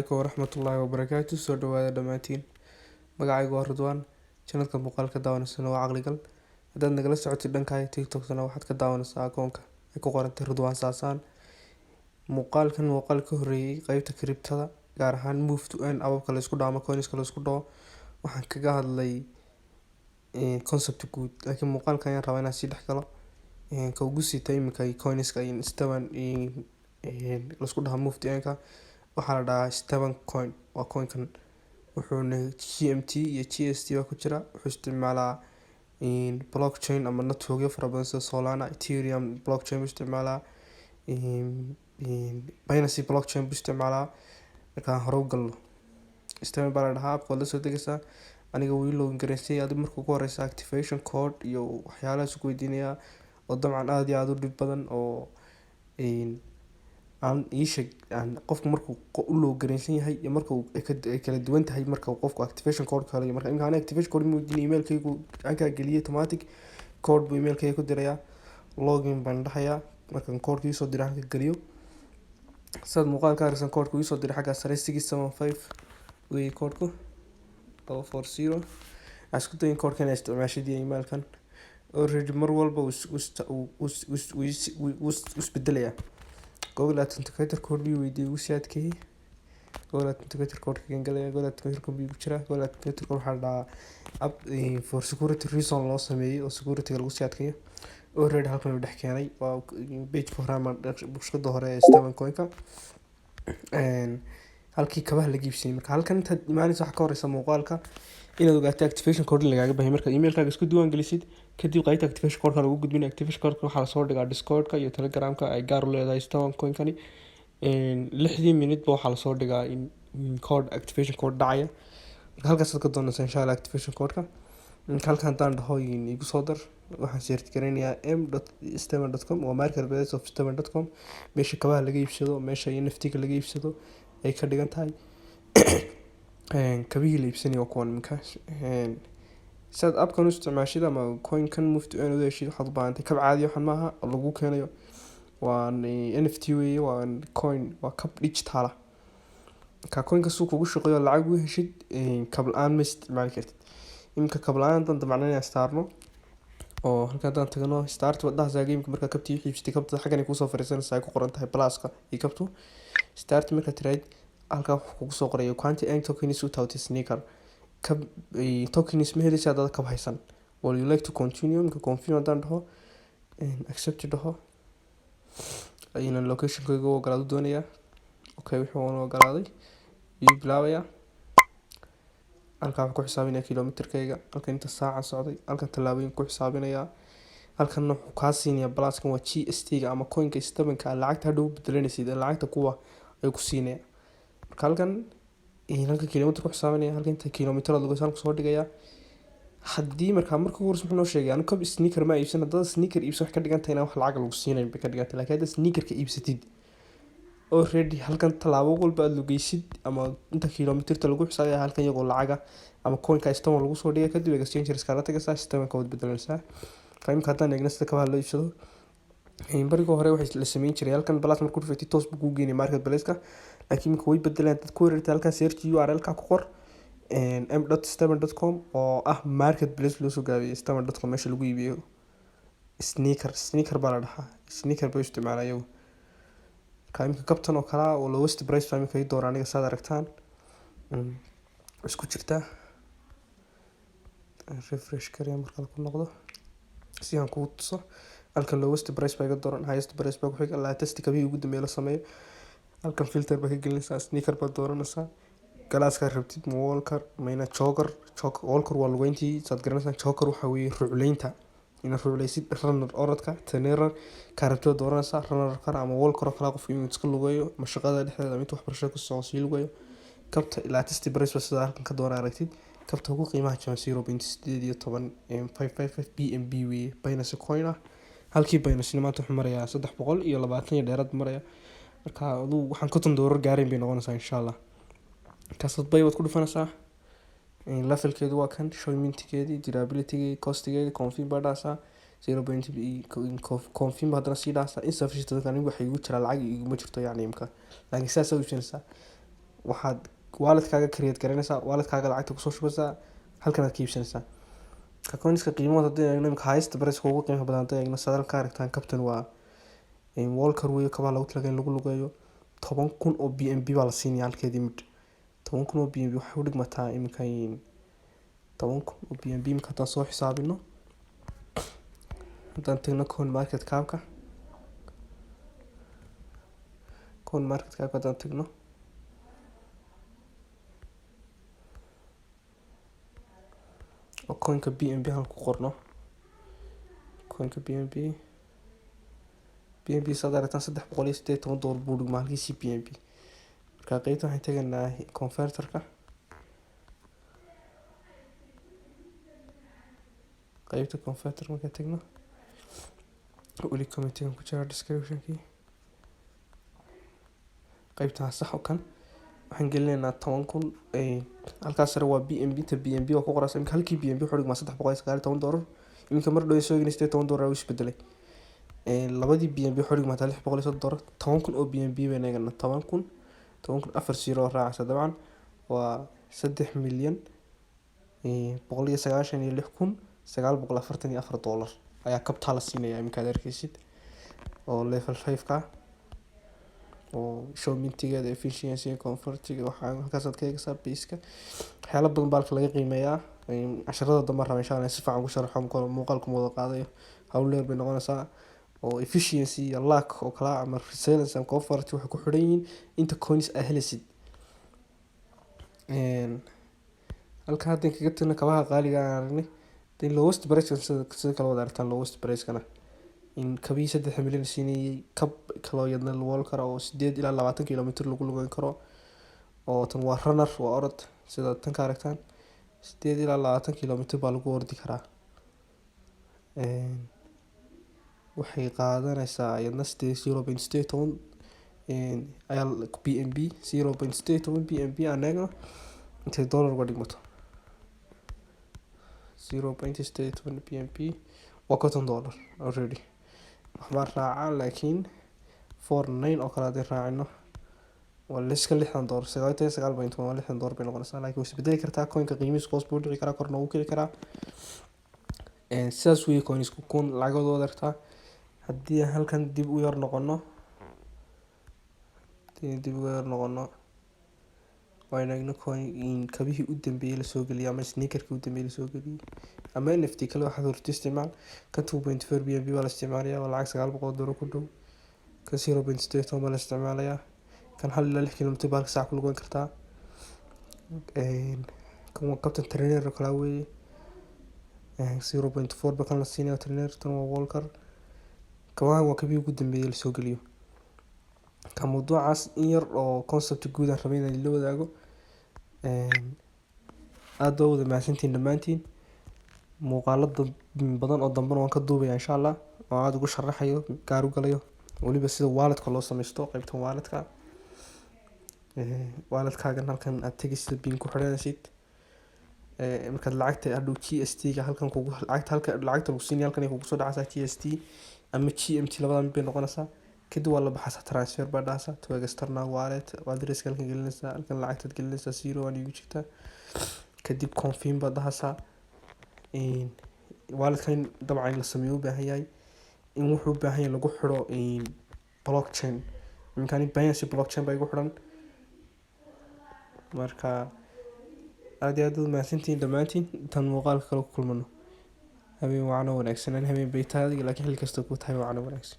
Calaykum waraxmatullaahi wabarakaatu. Soo dhawaada dhammaantiin. Magacaygu waa Ridwaan. Channelka muuqaalka daawanaysana waa Caqligal. Haddaad nagala socotid dhanka TikTok-na, waxaad ka daawanaysaa akoonka ay ku qorantay Ridwaan Saasaan. Muuqaalkan, muuqaal ka horreeyay, qeybta cryptada, gaar ahaan move to earn, appka la isku dhaho ama coinska la isku dhaho, waxaan kaga hadlay concept guud, laakiin muuqaalkan ayaan rabaa inaan sii dhex galo ka ugu siita iminka coinska STEPN la isku dhaho. Move to earn-ka waxaa la dhahaa STEPN coin. Waa coinkan, wuxuuna GMT iyo GST baa ku jira. Wuxuu isticmaalaa blockchain ama networkyo fara badan sida Solana, Ethereum blockchain buu isticmaalaa, Binance blockchain buu isticmaalaa. Markaan hore u galno, STEPN baa la dhahaa. Appka waad la soo degaysaa. Aniga wuu ii login gareysay. Adiga marka ugu horeysa activation code iyo waxyaalahaas ku weydiinayaa oo dabcan aad iyo aad u dhib badan oo aan ii sheeg aan qofku markuu u log gareysan yahay iyo marka ay kala duwan tahay. Marka qofku activation code ka helayo, marka imika aniga activation code ma weydiin, emailkaygu halkaa geliyay, automatic code buu emailkayga ku dirayaa. Login baan dhahayaa. Markaan codeka iisoo diray, halka geliyo. Sidaad muuqaalka aragsan, codeka iisoo diray xaggaa sare, 675 weeye codeku, 440. Waxaa isku dayin codeka inaad isticmaashid iyo emailkan. Already mar walba wuu isbedelayaa. Google Authenticator code buu weydiiyey, ugu sii adkeeyey. Google Authenticator code kagan galaya. Google Authenticator code buu jiraa. Google Authenticator code waxaa la dhahaa app for security reason loo sameeyey oo security lagu sii adkeeyo. Already halkan uu dhex keenay, waa page hore ama bushqada hore ee STEPN coinka, halkii kabaha laga iibsanayay. Marka halkan intaad imaanaysa, waxaa ka horeysa muuqaalka inaad ogaato activation code in lagaaga baahay. Marka emailkaaga isku diiwaan gelisid kadib, qaybta activation code-ka lagu gudbin. Activation code waxaa lasoo dhigaa Discordka iyo Telegramka ay gaar u leedahay STEPN coinkani. 60-dii minute ba waxaa lasoo dhigaa in code, activation code dhacaya. Marka halkaasaad ka doonaysaa, insha Allah, activation codeka. Marka halkan haddaan dhaho "igu soo dar", waxaan search gareynayaa m.stepn.com, waa marketplace of stepn.com, meesha kabaha laga iibsado, meesha NFT-ga laga iibsado ay ka dhigan tahay. Kabihii la iibsanaya waa kuwan. Iminka si aad appkan u isticmaashid ama coinkan move to earn u heshid, waxaad u baahantay kab caadi. Waxan maaha oo lagu keenayo, waa NFT weeye, waa coin, waa kab digital ah. Marka coinka suu kugu shaqeeyo, lacag u heshid, kab la-aan ma isticmaali kartid. Iminka kab la-aan haddaan damacno inaan saarno oo halka haddaan tagno, start wadahaasaa gameka. Markaa kabtii iibsatay, kabta xaggan ay kusoo fariisanaysaa, ay ku qoran tahay pluska iyo kabtu. Start markaad tiraahid, halkaa wuxuu kugu soo qoraya "Can't earn tokens without a sneaker", kab tokens ma helaysa haddaad kab haysan. "Would you like to continue?" Iminka confirm haddaan dhaho, accept dhaho, aynan locationkayga u ogolaado doonayaa. Okay, wuxuu ogolaaday, iyuu bilaabayaa. Halkaa wuxuu ku xisaabinaya kilometerkayga, halkan inta saaca socday, halkan tallaabooyin ku xisaabinayaa. Halkan wuxuu kaa siinayaa pluskan, waa GST ga ama coinka STEPN-ka lacagta hadhow u bedelanaysid, lacagta kuwa ayuu ku siinaya. Marka halkan kilometer ku xisaabinaya, halkan inta kilometer aad lugaysa halkan soo dhigayaa. Haddii markaa marka ugu horeysa wuxuu noo sheegay, anu kab sneaker ma iibsan. Haddaad sneaker iibsan, wax ka dhigan tahay inaan wax lacag lagu siinayn bay ka dhigan tahay. Laakiin haddaad sneakerka iibsatid, already halkan tallaabo walba aad lugeysid ama inta kilometerta lagu xisaabaya, halkan iyagoo lacaga ama coinka STEPN lagu soo dhigay. Kadib exchange kala tagaysaa, STEPN-ka waad bedelanaysaa. Marka imika haddaan eegno sida kabaha loo iibsado, barigii hore waxay la sameyn jiray, halkan plus markuu dhufatid, toos buu kuu geynay marketplace-ka, laakiin imika way bedeleen. Dad ku wareertay, halkan search URL-ka ku qor, m.stepn.com, oo ah marketplace loo soo gaabiyey stepn.com, meesha lagu iibiyo sneaker. Sneaker baa la dhahaa, sneaker bay isticmaalaa iyagu. Marka imika kabtan oo kale oo lowest price baa imika ii doora aniga, saad aragtaan isku jirtaa. Refresh kariya markale ku noqdo si aan kugu tuso. Halkan lowest price baa iga dooran, highest price baa ku xiga, latest kabihii ugu dambeeyay la sameeyo. Halkan filter baa ka gelinaysaa, sneaker baad dooranaysaa, classkaa rabtid, ma walker mayna jogger? Walker waa lugeyntii, saad garanaysaa. Jogger waxaa weeye rucleynta, inaad rucleysid, runner orodka, trainer kaa rabtid dooranaysaa, runner kale ama walker oo kale, qofka inuu iska lugeeyo ama shaqada dhexdeeda ama intuu waxbarashada ku socdo sii lugeeyo. Kabta latest price ba sida halkan ka doona aragtid, kabta ugu qiimaha jaban 0.18555 BNB weeye, Binance coin ah. Halkii Binance maanta wuxuu marayaa 320 iyo dheeraad maraya. Marka aduu waxaan $50 gaarayn bay noqonaysaa, insha Allah. Kaasaad buy baad ku dhufanaysaa. Levelkeedu waa kan, show mintigeedii, durabilitygeedii, costigeedii. Confirm baa dhahaysaa, zero point confirm haddana sii dhahaysaa. Insufficient, anigu waxa igu jiraa lacag iguma jirto yacni imka, laakiin sidaas u iibsanaysaa. Waxaad walletkaaga create garanaysaa, walletkaaga lacagta kusoo shubaysaa, halkan aad ka iibsanaysaa. Ka coinska qiimahooda haddii eegno, imika highest price ugu qiimaha badan haddii eegno, sadaal ka aragtaan, kabtan waa walker weeye, kabaha loogu talagalay in lagu lugeeyo. 10,000 oo BNB baa la siinaya halkeedii mid. 10,000 oo BNB waxay u dhigmataa iminka, 10,000 oo BNB imika haddaan soo xisaabino, haddaan tagno coin market capka, coin market capka haddaan tagno, oo coinka BNB halkan ku qorno, coinka BNB, BNB saad aragtaan $318 buu dhigmaa halkiisii BNB. Marka qeybta waxaan tegaynaa converterka, qeybta converter markaan tagno, weli commentigan ku jira descriptionkii, qeybtan sax oo kan waxaan gelinaynaa 10,000. Halkaas sare waa BNB, ta BNB waa ku qoraysa. Imika halkii BNB wuxuu dhigmaa $319. Iminka mar dhow soo eegin $18 uu isbedelay. Labadii BNB wuxuu dhigmaa $630. 10,000 oo BNB baynu eeganaa, 10,000, 10,000 afar zero raacaysa, dabcan waa $3,196,944 ayaa kabtaa la siinaya iminka aad arkeysid, oo level 5 ka oo show mintigeeda, efficiency, comfortiga, waxaa halkaasaad ka eegaysaa base-ka. Waxyaalo badan baa halka laga qiimeeyaa. Casharada dambe raba insha Allah si fiican ugu sharaxo, muuqaalku ma wada qaadayo, hawl dheer bay noqonaysaa. Oo efficiency iyo luck oo kala ama resilience and comfort waxay ku xidhan yihiin inta coins aad helaysid. Halka haddaan kaga tagno kabaha qaaliga aan aragnay, dee lowest price sida kala wada aragtaan, lowest price-kana in kabihii 3 milyan siinayay, kab kaloo iyadna walker oo 8 ilaa 20 kilomitir lagu lugeyn karo, oo tan waa runner, waa orod. Sida tan ka aragtaan, 8 ilaa 20 kilomitir baa lagu ordi karaa. Waxay qaadanaysaa iyadna sideed 0.18 ayaa BNB, 0.18 BNB aan eegno intay dollar uga dhigmato. 0.18 BNB waa $50 already, waxbaa raaca, laakiin 49 oo kale haddii raacino waa liska $60, 99.1 waa $60 bay noqonaysaa, laakiin way isbedeli kartaa. Coinka qiimihiisu hoos buu dhici karaa, korna wuu kici karaa. Sidaas weeye coinsku kun lacagooda wada aragtaa. Haddii aan halkan dib u yar noqono, haddii dib uga yar noqono, waan eegno coin kabihii u dambeeyay lasoo geliyay ama sneakerkii u dambeeyay lasoo geliyay ama NFT kale waxaad horta isticmaal. Kan 2.4 BNB baa la isticmaalayaa, waa lacag $900 ku dhow. Kan 0.18 baa la isticmaalayaa. Kan 1 ilaa 6 kilomitir baa halka saac ku lugeyn kartaa. Kan waa kabtan trainer oo kale weeye, 0.4 baa kan la siinaya trainer. Tan waa walker. Kabahan waa kabihii ugu dambeeyay lasoo geliyo. Ka mawduucaas in yar oo concept guud aan rabay inaan la wadaago. Aad baa wada mahadsantihiin dhammaantiin. Muuqaalo badan oo dambena waan ka duubaya insha Allah, oo aad ugu sharaxayo, gaar u galayo weliba sida walletka loo sameysto, qeybtan walletka, walletkaagan halkan aad tegaysid, pin ku xidhanaysid, markaad lacagta hadhow GST ga halkan kugu, lacagta halka lacagta lagu siinaya halkan ay kugu soo dhacaysaa, GST ama GMT labada mid bay noqonaysaa. Kadib waa la baxaysaa, transfer baa dhahaysaa to external wallet, addresska halkan gelinaysaa, halkan lacagtaad gelinaysaa, zero waan igu jirtaa. Kadib confirm baad dhahaysaa. Walletkan dabcan in la sameeyo u baahan yahay, in wuxuu u baahan yahay lagu xidho blockchain. Iminkani Binance blockchain baa igu xidhan. Marka aad iyo aad u mahadsantihiin dhammaantiin. Intaan muuqaalka kale ku kulmano, habeen wacno wanaagsan. Habeen bay tahay adiga, laakiin xilli kasta ku tahay wacno wanaagsan.